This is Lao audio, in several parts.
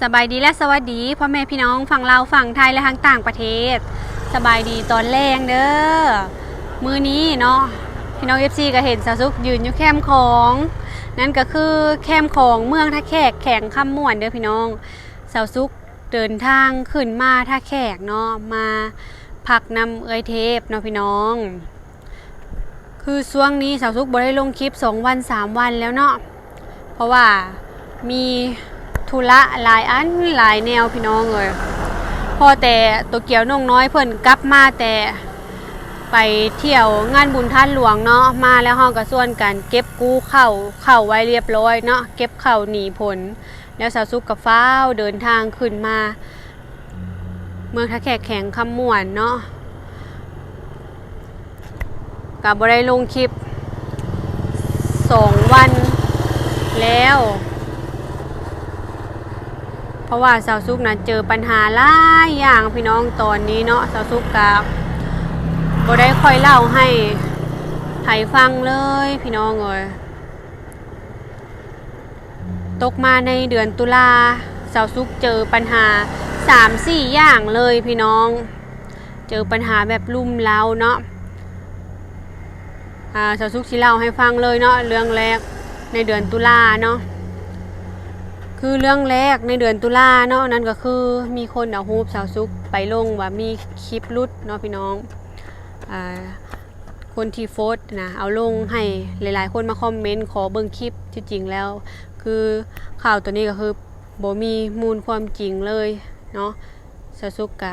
ສະບາຍດີ ແລະ ສະຫວັດດີພໍ່ແມ່ພີ່ນ້ອງຝັ່ງລາວ, ຝັ່ງໄທ ແລະ ທາງຕ່າງປະເທດ. ສະບາຍດີຕອນແລງເດີ້. ມື້ນີ້ເນາະ ພີ່ນ້ອງເອັຟຊີກໍເຫັນສາວສຸກຢືນຢູ່ແຄມຂອງ, ນັ້ນກໍຄືແຄມຂອງເມືອງທ່າແຂກ ແຂວງຄຳມ່ວນເດີ້ພີ່ນ້ອງ. ສາວສຸກເດີນທາງຂຶ້ນມາທ່າແຂກເນາະ, ມາພັກນຳເອື້ອຍເທບເນາະພີ່ນ້ອງ. ຄືຊ່ວງນີ້ສາວສຸກບໍ່ໄດ້ລົງຄລິບສອງວັນສາມວັນແລ້ວເນາະ, ເພາະວ່າມີທຸລະຫຼາຍອັນຫຼາຍແນວພີ່ນ້ອງເອີຍ. ພໍແຕ່ໂຕກຽວນ້ອງນ້ອຍເພິ່ນກັບມາແຕ່ໄປທ່ຽວງານບຸນທາດຫຼວງເນາະ, ມາແລ້ວເຮົາກໍຊວນກັນເກັບກູ້ເຂົ້າ ເຂົ້າໄວ້ລຽບລ້ອຍເນາະ, ເກັບເຂົ້າໜີຜົນ. ແລ້ວສາວສຸກກໍຟ້າວເດີນທາງຂຶ້ນມາເມືອງທ່າແຂກ ແຂວງຄຳມ່ວນເນາະ, ກໍບໍ່ໄດ້ລົງຄລິບສອງວັນແລ້ວ ເພາະວ່າສາວສຸກນະເຈີບັນຫາຫຼາຍຢ່າງພີ່ນ້ອງ. ຕອນນີ້ເນາະ ສາວສຸກກໍບໍ່ໄດ້ຄ່ອຍເລົ່າໃຫ້ໃຜຟັງເລີຍພີ່ນ້ອງເອີຍ. ຕົກມາໃນເດືອນຕຸລາ ສາວສຸກເຈີບັນຫາສາມສີ່ຢ່າງເລີຍພີ່ນ້ອງ, ເຈີບັນຫາແບບລຸ່ມເລົ້າເນາະ. ອາ ສາວສຸກຊິເລົ່າໃຫ້ຟັງເລີຍເນາະ, ເລື່ອງແລກໃນເດືອນຕຸລາເນາະ. ຄືເລື່ອງແລກໃນເດືອນຕຸລາເນາະ, ນັ້ນກໍຄືມີຄົນເອົາຮູບສາວສຸກໄປລົງວ່າມີຄລິບຫຼຸດເນາະພີ່ນ້ອງ. ອາ ຄົນທີ່ໂພສນະ ເອົາລົງໃຫ້ຫຼາຍໆຄົນມາຄອມເມັນຂໍເບິ່ງຄລິບ. ທີ່ຈິງແລ້ວຄືຂ່າວໂຕນີ້ກໍຄືບໍ່ມີມູນຄວາມຈິງເລີຍເນາະ, ສາວສຸກກະ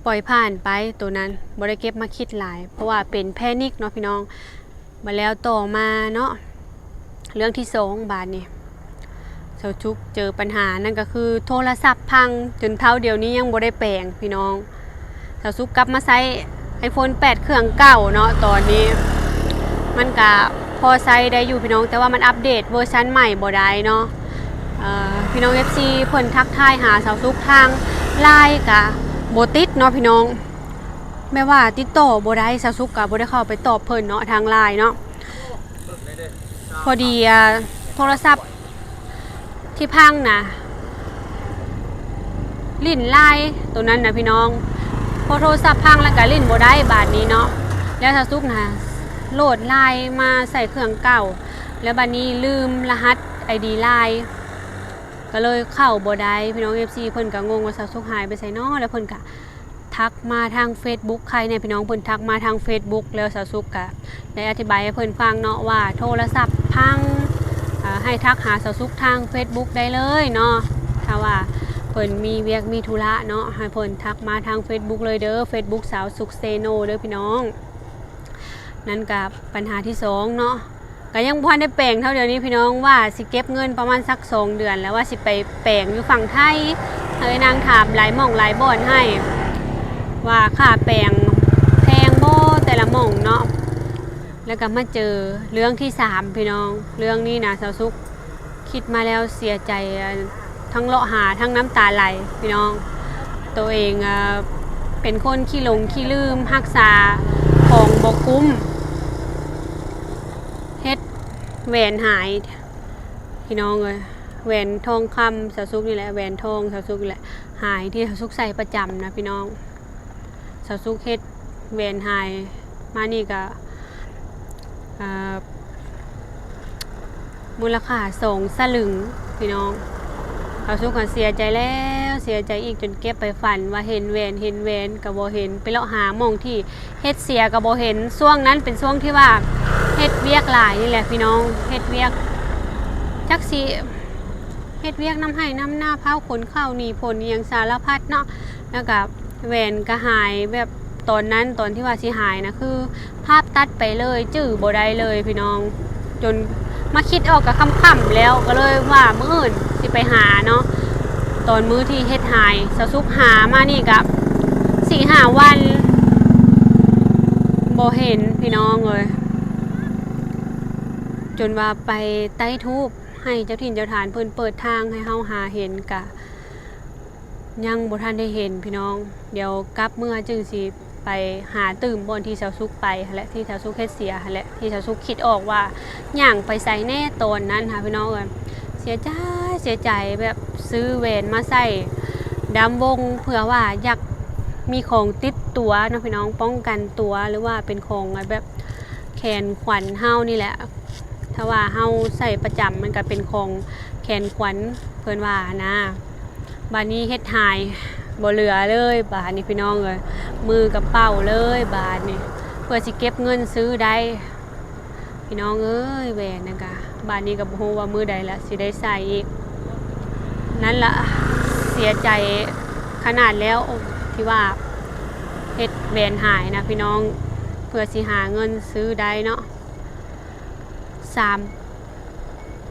ປ່ອຍຜ່ານໄປໂຕນັ້ນ, ບໍ່ໄດ້ເກັບມາຄິດຫຼາຍ ເພາະວ່າເປັນແພນິກເນາະພີ່ນ້ອງ. ມາແລ້ວຕໍ່ມາເນາະ ເລື່ອງທີສອງບາດນີ້ ສາວສຸກເຈີບັນຫາ ນັ້ນກໍຄືໂທລະສັບພັງ ຈົນເທົ່າດຽວນີ້ຍັງບໍ່ໄດ້ແປງພີ່ນ້ອງ. ສາວສຸກກັບມາໃຊ້ໄອໂຟນແປດເຄື່ອງເກົ່າເນາະ, ຕອນນີ້ມັນກະພໍໃຊ້ໄດ້ຢູ່ພີ່ນ້ອງ, ແຕ່ວ່າມັນອັບເດດເວີຊັນໃໝ່ບໍ່ໄດ້ເນາະ. ເອີ ພີ່ນ້ອງເອັຟຊີເພິ່ນທັກທາຍຫາສາວສຸກທາງລາຍກະບໍ່ຕິດເນາະພີ່ນ້ອງ, ແບບວ່າຕິດຕໍ່ບໍ່ໄດ້, ສາວສຸກກະບໍ່ໄດ້ເຂົ້າໄປຕອບເພິ່ນເນາະ ທາງລາຍເນາະ. ພໍດີ ອາ ໂທລະສັບທີ່ພັງນະ ຫຼິ້ນລາຍໂຕນັ້ນນະພີ່ນ້ອງ, ພໍໂທລະສັບພັງແລ້ວກະຫຼິ້ນບໍ່ໄດ້ບາດນີ້ເນາະ. ແລ້ວສາວສຸກນະໂຫຼດລາຍມາໃສ່ເຄື່ອງເກົ່າ, ແລ້ວບາດນີ້ລືມລະຫັດໄອດີລາຍ ກໍເລີຍເຂົ້າບໍ່ໄດ້. ພີ່ນ້ອງເອັຟຊີເພິ່ນກະງົງວ່າສາວສຸກຫາຍໄປໃສເນາະ, ແລ້ວເພິ່ນກະ ທັກມາທາງເຟສບຸກ ໃຄແນ່ພີ່ນ້ອງ, ເພິ່ນທັກມາທາງເຟສບຸກ ແລ້ວສາວສຸກກະໄດ້ອະທິບາຍໃຫ້ເພິ່ນຟັງເນາະ ວ່າໂທລະສັບພັງ, ເອີ ໃຫ້ທັກຫາສາວສຸກທາງເຟສບຸກໄດ້ເລີຍເນາະ. ຖ້າວ່າເພິ່ນມີວຽກມີທຸລະເນາະ ໃຫ້ເພິ່ນທັກມາທາງເຟສບຸກເລີຍເດີ້, ເຟສບຸກສາວສຸກເຊໂນເດີ້ພີ່ນ້ອງ. ນັ້ນກະບັນຫາທີສອງເນາະ. ກະຍັງບໍ່ທັນໄດ້ແປງເທົ່າດຽວນີ້ພີ່ນ້ອງ, ວ່າຊິເກັບເງິນປະມານສັກສອງເດືອນ ແລ້ວວ່າຊິໄປແປງຢູ່ຝັ່ງໄທ. ເອີ ນາງຖາມຫຼາຍໝ່ອງຫຼາຍບ່ອນໃຫ້ ວ່າຄ່າແປງແພງບໍ່ແຕ່ລະໝ່ອງເນາະ. ແລ້ວກະມາເຈີເລື່ອງທີສາມພີ່ນ້ອງ, ເລື່ອງນີ້ນະ ສາວສຸກຄິດມາແລ້ວເສຍໃຈ ທັງເລາະຫາທັງນ້ຳຕາໄຫຼພີ່ນ້ອງ. ໂຕເອງ ເປັນຄົນຂີ້ຫຼົງຂີ້ລືມ ຮັກສາຂອງບໍ່ກຸ້ມ, ເຮັດແຫວນຫາຍພີ່ນ້ອງເອີຍ. ແຫວນທອງຄຳສາວສຸກນີ້ແຫຼະ, ແຫວນທອງສາວສຸກນີ້ແຫຼະ ຫາຍ ທີ່ສາວສຸກໃສ່ປະຈຳນະພີ່ນ້ອງ. ສາວສຸກເຮັດແຫວນຫາຍມານີ້ກະ ເອີ ມູນລະຄ່າສອງສະລຶງພີ່ນ້ອງ. ສາວສຸກກະເສຍໃຈແລ້ວເສຍໃຈອີກ, ຈົນເກັບໄປຝັນວ່າເຫັນແຫວນ ເຫັນແຫວນກະບໍ່ເຫັນ, ໄປເລາະຫາໝ່ອງທີ່ເຮັດເສຍກະບໍ່ເຫັນ. ຊ່ວງນັ້ນເປັນຊ່ວງທີ່ວ່າເຮັດວຽກຫຼາຍນີ້ແຫຼະພີ່ນ້ອງ, ເຮັດວຽກ ຈັກຊິເຮັດວຽກນຳໄຮ່ນຳນາ ເຜົາຂົນເຂົ້າ ໜີຜົນອີ່ຫຍັງສາລະພັດເນາະ. ແລ້ວກະ ແຫວນກະຫາຍ ແບບຕອນນັ້ນ ຕອນທີ່ວ່າຊິຫາຍນະ ຄືພາບຕັດໄປເລີຍ ຈື່ບໍ່ໄດ້ເລີຍພີ່ນ້ອງ. ຈົນມາຄິດອອກກະຄ່ຳໆແລ້ວ ກໍເລີຍວ່າມື້ອື່ນຊິໄປຫາເນາະ. ຕອນມື້ທີ່ເຮັດຫາຍ ສາວສຸກຫາມານີ້ກະສີ່ຫ້າວັນ ບໍ່ເຫັນພີ່ນ້ອງເອີຍ. ຈົນວ່າໄປໄຕ້ທູບໃຫ້ເຈົ້າຖິ່ນເຈົ້າຖານເພິ່ນເປີດທາງໃຫ້ເຮົາຫາເຫັນ ກະ ຍັງບໍ່ທັນໄດ້ເຫັນພີ່ນ້ອງ. ດຽວກັບເມືອຈຶ່ງຊິ ໄປຫາຕື່ມບ່ອນທີ່ສາວສຸກໄປຫັ້ນແຫຼະ ທີ່ສາວສຸກເຮັດເສຍຫັ້ນແຫຼະ ທີ່ສາວສຸກຄິດອອກວ່າຍ່າງໄປໃສແດ່ຕອນນັ້ນຫາ ພີ່ນ້ອງເອີຍ. ເສຍໃຈ ເສຍໃຈ ແບບຊື້ແຫວນມາໃສ່ດຳວົງ ເພື່ອວ່າຢາກມີຂອງຕິດຕົວເນາະ ພີ່ນ້ອງ ປ້ອງກັນຕົວ ຫຼືວ່າເປັນຂອງແບບແຂນຂວັນເຮົານີ້ແຫຼະ. ຖ້າວ່າເຮົາໃສ່ປະຈຳ ມັນກະເປັນຂອງແຂນຂວັນ ເພິ່ນວ່ານະ. ບາດນີ້ເຮັດຫາຍບໍ່ເຫຼືອເລີຍ ບາດນີ້ພີ່ນ້ອງເອີຍ ມືກະເປົ່າເລີຍບາດນີ້ ເພື່ອຊິເກັບເງິນຊື້ໄດ້ ພີ່ນ້ອງເອີຍ ແຫວນນັ້ນກະ ບາດນີ້ກະບໍ່ຮູ້ວ່າມື້ໃດລະຊິໄດ້ໃສ່ອີກ ນັ້ນລະ ເສຍໃຈຂະໜາດແລ້ວ ທີ່ວ່າເຮັດແຫວນຫາຍນະພີ່ນ້ອງ ເພື່ອຊິຫາເງິນຊື້ໄດ້ເນາະ. ສາມ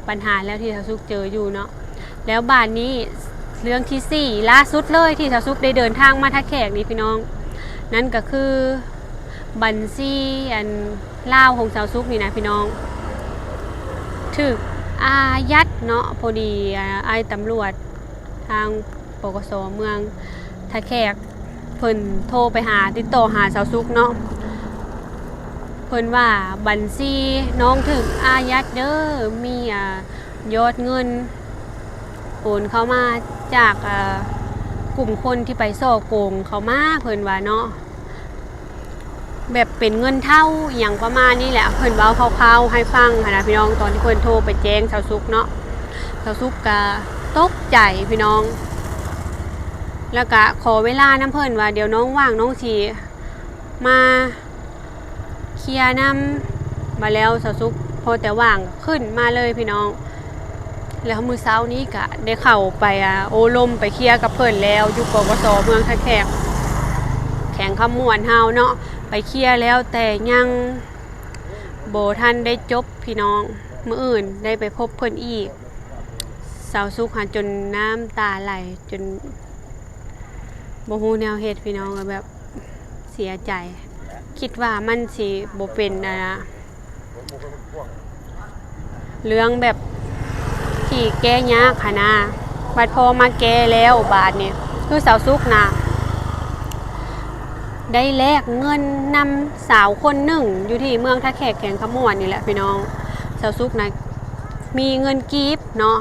ບັນຫາແລ້ວທີ່ສາວສຸກເຈີຢູ່ເນາະ. ແລ້ວບາດນີ້ເລື່ອງທີສີ່ ລ່າສຸດເລີຍທີ່ສາວສຸກໄດ້ເດີນທາງມາທ່າແຂກນີ້ພີ່ນ້ອງ ນັ້ນກະຄືບັນຊີອັນລາວຂອງສາວສຸກນີ້ນະພີ່ນ້ອງ ຖືກອາຍັດເນາະ. ພໍດີ ອາ ອ້າຍຕຳຫຼວດທາງ ປກສ ເມືອງທ່າແຂກ ເພິ່ນໂທໄປຫາ ຕິດຕໍ່ຫາສາວສຸກເນາະ ເພິ່ນວ່າບັນຊີນ້ອງຖືກອາຍັດເດີ ມີ ອາ ຍອດເງິນໂອນເຂົ້າມາຈາກ ອາ ກຸ່ມຄົນທີ່ໄປສໍ້ໂກງເຂົ້າມາ ເພິ່ນວ່າເນາະ ແບບເປັນເງິນເທົາອີ່ຫຍັງປະມານນີ້ແຫຼະ ເພິ່ນເວົ້າຄ່າວໆໃຫ້ຟັງຫັ້ນນະພີ່ນ້ອງ ຕອນທີ່ເພິ່ນໂທໄປແຈ້ງສາວສຸກເນາະ. ສາວສຸກກະຕົກໃຈພີ່ນ້ອງ ແລ້ວກະຂໍເວລານຳເພິ່ນວ່າ ດຽວນ້ອງວ່າງ ນ້ອງຊິມາເຄຍນຳ. ບາດແລ້ວສາວສຸກພໍແຕ່ວ່າງຂຶ້ນມາເລີຍພີ່ນ້ອງ. ແລ້ວມື້ເຊົ້ານີ້ກະໄດ້ເຂົ້າໄປ ອາ ໂອ້ລົມໄປເຄຍກັບເພິ່ນແລ້ວ ຢູ່ ປກສ ເມືອງທ່າແຂກ ແຂວງຄຳມ່ວນເຮົາເນາະ ໄປເຄຍແລ້ວ ແຕ່ຍັງບໍ່ທັນໄດ້ຈົບພີ່ນ້ອງ. ມື້ອື່ນໄດ້ໄປພົບເພິ່ນອີກ ສາວສຸກຫັ້ນຈົນນ້ຳຕາໄຫຼ ຈົນບໍ່ຮູ້ແນວເຮັດພີ່ນ້ອງ ແບບເສຍໃຈ ຄິດວ່າມັນຊິບໍ່ເປັນ ອາ ເລື່ອງແບບທີ່ແກ້ຍາກຫັ້ນນະ ບັດພໍມາແກ້ແລ້ວບາດນີ້ ຄືສາວສຸກນະ ໄດ້ແລກເງິນນຳສາວຄົນໜຶ່ງ ຢູ່ທີ່ເມືອງທ່າແຂກ ແຂວງຄຳມ່ວນນີ້ແຫຼະພີ່ນ້ອງ. ສາວສຸກນະມີເງິນກີບເນາະ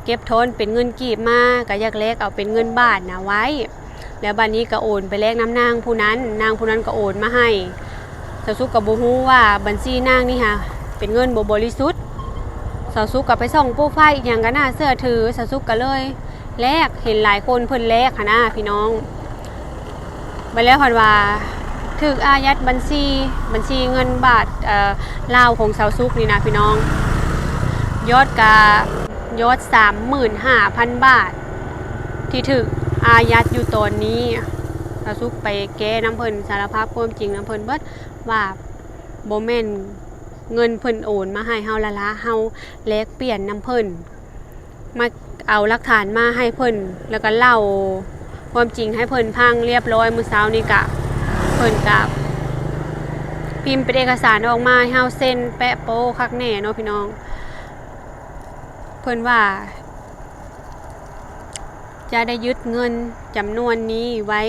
ເກັບທອນເປັນເງິນກີບມາ ກະຢາກແລກເອົາເປັນເງິນບາດນະໄວ້ ແລ້ວບາດນີ້ກະໂອນໄປແລກນຳນາງຜູ້ນັ້ນ ນາງຜູ້ນັ້ນກະໂອນມາໃຫ້. ສາວສຸກກະບໍ່ຮູ້ວ່າບັນຊີນາງນີ້ຫາເປັນເງິນບໍ່ບໍລິສຸດ. ສາວສຸກກະໄປສ່ອງໂປຣໄຟລ໌ອີ່ຫຍັງກະໜ້າເຊື່ອຖື ສາວສຸກກະເລີຍແລກ ເຫັນຫຼາຍຄົນເພິ່ນແລກຫັ້ນນະພີ່ນ້ອງ. ບາດແລ້ວພັດວ່າຖືກອາຍັດບັນຊີ ບັນຊີເງິນບາດ ເອີ ລາວຂອງສາວສຸກນີ້ນະພີ່ນ້ອງ ຍອດກະ ຍອດສາມໝື່ນຫ້າພັນບາດ ທີ່ຖືກອາຍັດຢູ່ຕອນນີ້. ສາວສຸກໄປແກ້ນຳເພິ່ນ ສາລະພາບຄວາມຈິງນຳເພິ່ນເບິດວ່າ ບໍ່ແມ່ນເງິນເພິ່ນໂອນມາໃຫ້ເຮົາລະລະ ເຮົາແລກປ່ຽນນຳເພິ່ນ ມາເອົາຫຼັກຖານມາໃຫ້ເພິ່ນ ແລ້ວກະເລົ່າຄວາມຈິງໃຫ້ເພິ່ນຟັງລຽບຮ້ອຍ. ມື້ເຊົ້ານີ້ກະ ເພິ່ນກະພິມເປັນເອກະສານອອກມາໃຫ້ເຮົາເຊັນແປະໂປ້ຄັກແນ່ເນາະພີ່ນ້ອງ. ເພິ່ນວ່າຈະໄດ້ຍຶດເງິນຈຳນວນນີ້ໄວ້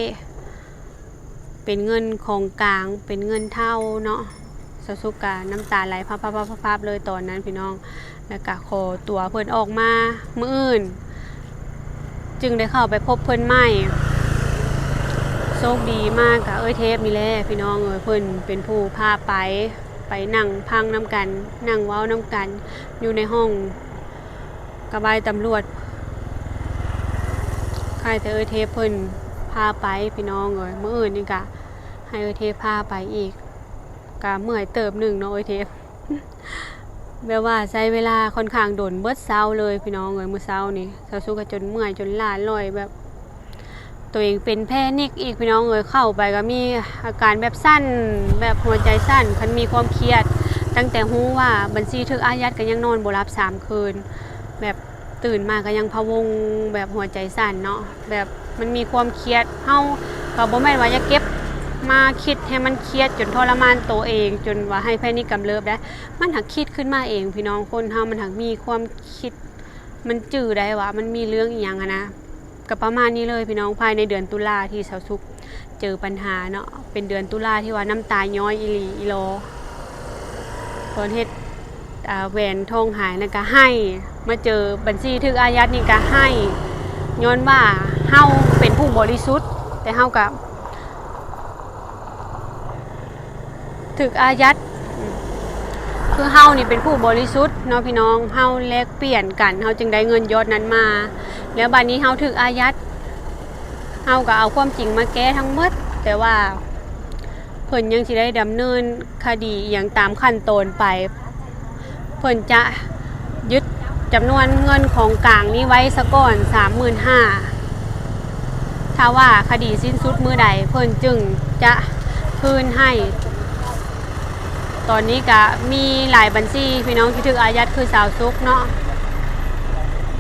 ເປັນເງິນຂອງກາງ ເປັນເງິນເທົາເນາະ. ສາວສຸກກະນ້ຳຕາໄຫຼພາບໆໆໆເລີຍຕອນນັ້ນພີ່ນ້ອງ ແລ້ວກະຂໍຕົວເພິ່ນອອກມາ ມື້ອື່ນຈຶ່ງໄດ້ເຂົ້າໄປພົບເພິ່ນໃໝ່. ໂຊກດີມາກກະເອື້ອຍເທບນີ້ແຫຼະພີ່ນ້ອງເອີຍ ເພິ່ນເປັນຜູ້ພາໄປ ໄປນັ່ງຟັງນຳກັນ ນັ່ງເວົ້ານຳກັນ ຢູ່ໃນຫ້ອງ ກັບອ້າຍຕຳຫຼວດ ໃຄ່ແຕ່ເອື້ອຍເທບເພິ່ນພາໄປພີ່ນ້ອງເອີຍ. ມື້ອື່ນນີ້ກະໃຫ້ເອື້ອຍເທບພາໄປອີກ ກະເມື່ອຍເຕີບໜຶ່ງເນາະເອື້ອຍເທບ ແບບວ່າໃຊ້ເວລາຄ່ອນຂ້າງດົນ ເບິດເຊົ້າເລີຍພີ່ນ້ອງເອີຍ. ມື້ເຊົ້ານີ້ສາວສຸກກະຈົນເມື່ອຍ ຈົນລ້າລ່ອຍ ແບບ ໂຕເອງເປັນແພນິກອີກພີ່ນ້ອງເອີຍ ເຂົ້າໄປກະມີອາການແບບສັ່ນ ແບບຫົວໃຈສັ່ນ ຄັນມີຄວາມຄຽດ. ຕັ້ງແຕ່ຮູ້ວ່າບັນຊີຖືກອາຍັດກະຍັງນອນບໍ່ຫຼັບສາມຄືນ ແບບຕື່ນມາກະຍັງພະວົງ ແບບຫົວໃຈສັ່ນເນາະ ແບບມັນມີຄວາມຄຽດ. ເຮົາກະບໍ່ແມ່ນວ່າຢາກເກັບມາຄິດໃຫ້ມັນຄຽດຈົນທໍລະມານໂຕເອງ ຈົນວ່າໃຫ້ແພນິກກຳເລີບໄດ໋ ມັນຫາກຄິດຂຶ້ນມາເອງພີ່ນ້ອງ. ຄົນເຮົາມັນຫາກມີຄວາມຄິດ ມັນຈື່ໄດ້ວ່າມັນມີເລື່ອງອີ່ຫຍັງຫັ້ນນະ. ກະປະມານນີ້ເລີຍພີ່ນ້ອງ ພາຍໃນເດືອນຕຸລາທີ່ສາວສຸກ ເຈີບັນຫາເນາະ ເປັນເດືອນຕຸລາທີ່ວ່ານ້ຳຕາຍ້ອຍອີ່ຫຼີອີ່ຫຼໍ. ຕອນເຮັດ ອ່າ ແຫວນທອງຫາຍນັ້ນກະໄຫ້ ມາເຈີບັນຊີຖືກອາຍັດນີ້ກະໄຫ້ ຍ້ອນວ່າເຮົາເປັນຜູ້ບໍລິສຸດ ແຕ່ເຮົາກະຖືກອາຍັດ. ຄືເຮົານີ້ເປັນຜູ້ບໍລິສຸດເນາະພີ່ນ້ອງ ເຮົາແລກປ່ຽນກັນ ເຮົາຈຶ່ງໄດ້ເງິນຍອດນັ້ນມາ ແລ້ວບາດນີ້ເຮົາຖືກອາຍັດ ເຮົາກະເອົາຄວາມຈິງມາແກ້ທັງໝົດ ແຕ່ວ່າເພິ່ນຍັງຊິໄດ້ດຳເນີນຄະດີອີ່ຫຍັງຕາມຂັ້ນຕອນໄປ. ເພິ່ນຈະຍຶດຈຳນວນເງິນຂອງກາງນີ້ໄວ້ສາກ່ອນ ສາມໝື່ນຫ້າ ຖ້າວ່າຄະດີສິ້ນສຸດມື້ໃດ ເພິ່ນຈຶ່ງຈະຄືນໃຫ້. ຕອນນີ້ກະມີຫຼາຍບັນຊີພີ່ນ້ອງທີ່ຖືກອາຍັດຄືສາວສຸກເນາະ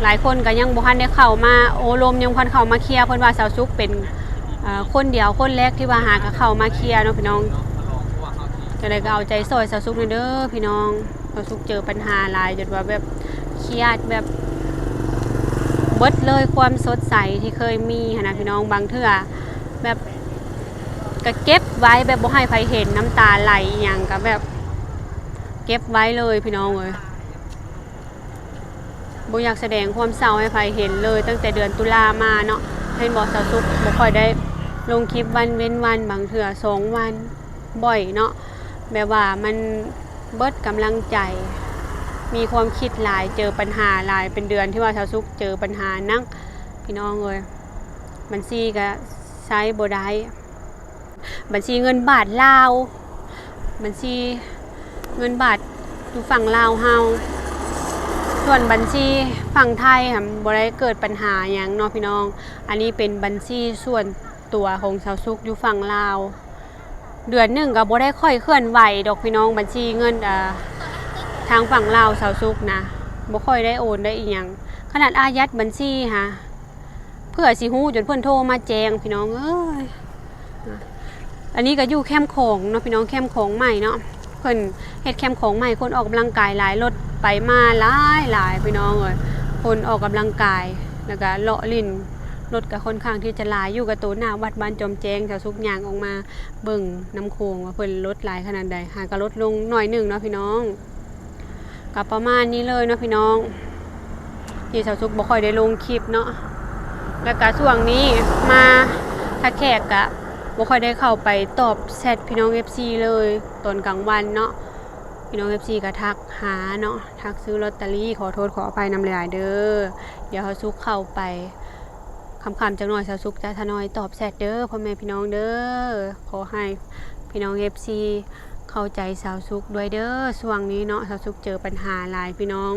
ຫຼາຍຄົນກະຍັງບໍ່ທັນໄດ້ເຂົ້າມາໂອ້ລົມ ຍັງບໍ່ທັນເຂົ້າມາເຄຍ. ເພິ່ນວ່າສາວສຸກເປັນ ເອີ ຄົນດຽວຄົນແລກທີ່ວ່າຫາກະເຂົ້າມາເຄຍເນາະພີ່ນ້ອງ. ຈັ່ງໃດກະເອົາໃຈຊ່ອຍສາວສຸກແດ່ເດີພີ່ນ້ອງ. ສາວສຸກເຈີບັນຫາຫຼາຍຈົນວ່າແບບຄຽດ ແບບເບິດເລີຍຄວາມສົດໃສທີ່ເຄີຍມີຫັ້ນນະພີ່ນ້ອງ. ບາງເທື່ອແບບກະເກັບໄວ້ ແບບບໍ່ໃຫ້ໃຜເຫັນ ນ້ຳຕາໄຫຼອີ່ຫຍັງກະແບບເກັບໄວ້ເລີຍພີ່ນ້ອງເອີຍ. ບໍ່ຢາກສະແດງຄວາມເສົ້າໃຫ້ໃຜເຫັນເລີຍ ຕັ້ງແຕ່ເດືອນຕຸລາມາເນາະ. ເຫັນບໍ່ ສາວສຸກບໍ່ຄ່ອຍໄດ້ລົງຄລິບວັນເວັ້ນວັນ ບາງເທື່ອສອງວັນ ບ່ອຍເນາະ ແບບວ່າມັນເບິດກຳລັງໃຈ ມີຄວາມຄິດຫຼາຍ ເຈີບັນຫາຫຼາຍ ເປັນເດືອນທີ່ວ່າສາວສຸກເຈີບັນຫາໜັກພີ່ນ້ອງເອີຍ. ບັນຊີກະໃຊ້ບໍ່ໄດ້ ບັນຊີເງິນບາດລາວ ບັນຊີເງິນບາດຢູ່ຝັ່ງລາວເຮົາ. ສ່ວນບັນຊີຝັ່ງໄທຫັ້ນບໍ່ໄດ້ເກີດບັນຫາຫຍັງເນາະພີ່ນ້ອງ. ອັນນີ້ເປັນບັນຊີສ່ວນຕົວຂອງສາວສຸກຢູ່ຝັ່ງລາວ. ເດືອນໜຶ່ງກະບໍ່ໄດ້ຄ່ອຍເຄື່ອນໄຫວດອກພີ່ນ້ອງ ບັນຊີເງິນ ເອີ ທາງຝັ່ງລາວສາວສຸກນະ ບໍ່ຄ່ອຍໄດ້ໂອນໄດ້ອີ່ຫຍັງ. ຂະໜາດອາຍັດບັນຊີຫາ ເພື່ອຊິຮູ້ຈົນເພິ່ນໂທມາແຈ້ງພີ່ນ້ອງເອີຍ. ອັນນີ້ກະຢູ່ແຄມຂອງເນາະພີ່ນ້ອງ ແຄມຂອງໃໝ່ເນາະ. ເພິ່ນເຮັດແຄມຂອງໃໝ່ ຄົນອອກກຳລັງກາຍຫຼາຍ ລົດໄປມາຫຼາຍໆ ພີ່ນ້ອງເອີຍ. ຄົນອອກກຳລັງກາຍ ແລ້ວກະເລາະຫຼິ້ນ ລົດກະຄ່ອນຂ້າງທີ່ຈະຫຼາຍຢູ່. ກະໂຕໜ້າວັດບ້ານຈອມແຈ້ງ ສາວສຸກຍ່າງອອກມາເບິ່ງນ້ຳໂຂງວ່າເພິ່ນລົດຫຼາຍຂະໜາດໃດ. ຫາກະລົດລົງໜ້ອຍໜຶ່ງເນາະພີ່ນ້ອງ. ກະປະມານນີ້ເລີຍເນາະພີ່ນ້ອງ ທີ່ສາວສຸກບໍ່ຄ່ອຍໄດ້ລົງຄລິບເນາະ. ແລ້ວກະຊ່ວງນີ້ມາທັກແຂກກະບໍ່ຄ່ອຍໄດ້ເຂົ້າໄປຕອບແຊັດພີ່ນ້ອງເອັຟຊີເລີຍ ຕອນກາງວັນເນາະ. ພີ່ນ້ອງເອັຟຊີກະທັກຫາເນາະ ທັກຊື້ລອດຕະລີ. ຂໍໂທດຂໍອະໄພນຳຫຼາຍໆເດີ. ດຽວສາວສຸກເຂົ້າໄປ ຄ່ຳໆຈັກໜ່ອຍ ສາວສຸກຈະທະຍອຍຕອບແຊັດເດີ ພໍ່ແມ່ພີ່ນ້ອງເດີ. ຂໍໃຫ້ພີ່ນ້ອງເອັຟຊີເຂົ້າໃຈສາວສຸກດ້ວຍເດີ. ຊ່ວງນີ້ເນາະ ສາວສຸກເຈີບັນຫາຫຼາຍພີ່ນ້ອງ.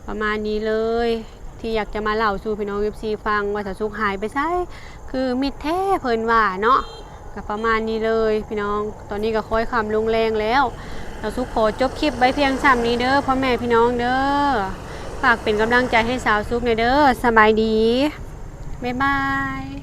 ປະມານນີ້ເລີຍ ທີ່ຢາກຈະມາເລົ່າສູ່ພີ່ນ້ອງເອັຟຊີຟັງວ່າສາວສຸກຫາຍໄປໃສ ຄືມິດແທ້ເພິ່ນວ່າເນາະ. ກະປະມານນີ້ເລີຍພີ່ນ້ອງ. ຕອນນີ້ກະຄ້ອຍຄ່ຳລົງແລງແລ້ວ. ສາວສຸກຂໍຈົບຄລິບໄວ້ພຽງຊ່ຳນີ້ເດີ ພໍ່ແມ່ພີ່ນ້ອງເດີ. ຝາກເປັນກຳລັງໃຈໃຫ້ສາວສຸກແດ່ເດີ. ສະບາຍດີ ບາຍບາຍ.